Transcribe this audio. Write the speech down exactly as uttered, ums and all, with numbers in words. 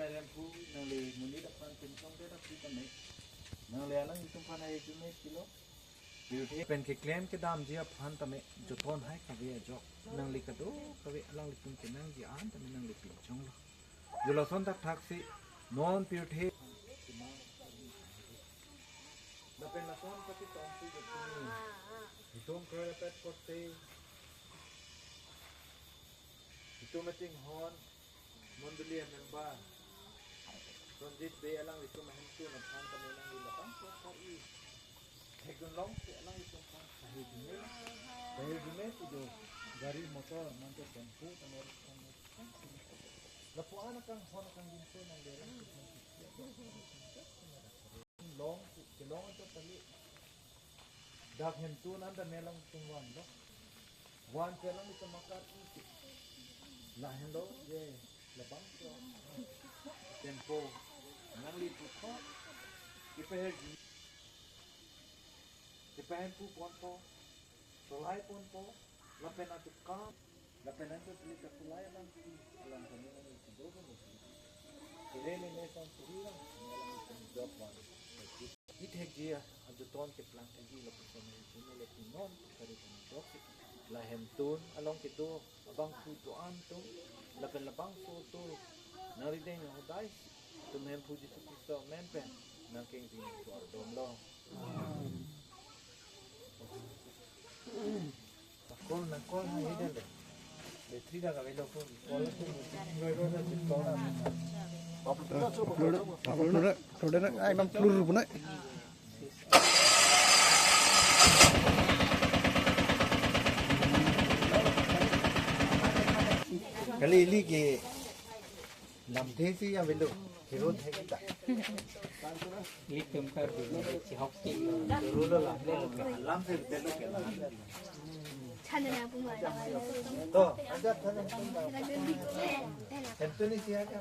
Remphu nangli monit aphan pinchongdet aphi tame, nangli alanglitum aphan ahirjume pilo. Pirthe pen keklem kedamji aphan tame joton hai kave ajok nangli kadokave alanglitum kenangji an tame nangli pinchonglo. Jo lason thakthaksi non pirthe lapen lason pati tongsi jotoni itum kroipet korte, itum ating hon mondoli a-member Ronjit Bey alanglitum ahemtun aphan tame nangli labangso kar-i thekdun longsi alanglitum aphan ahirjume, ahirjume si jo gari motor mante tempo tame lapu-an akanghon akangjinso nangli alanglitum aphan long kelong anchot kali. Dak hemtun an tame alanglitum vanlo. Van pen alanglitum akar-i si. Lahenlo je labangso tempo nangli puthot kepaher, kepaher pu ponpo, solai ponpo, lapen atukang, lapen anchot kali kasolai abang si alam kami nangli si dobo nangli. Sirele ne sang suri lang, alanglitum jok van. Ithekji ajoton keplang thekji lapuson ahirjume le pinon kari kami jok. Lahemtun along kedo abangphu do-an atum lapen labangso atum nangrideng nanghodai atum Hemphu Jisu Khristo amen pen nangkengji nangso ardomlo. Nangkol, nangkol hai dele. Battery dak avelo ko. Kol ko. Upload, upload, upload, ekdom plur punai. Kali ili ke lamthe si avelo. Hero thek ta. Litum kar di chihok si. Rulo la. Lamthe betel ke. To, aja thana. Hemtun isi aja.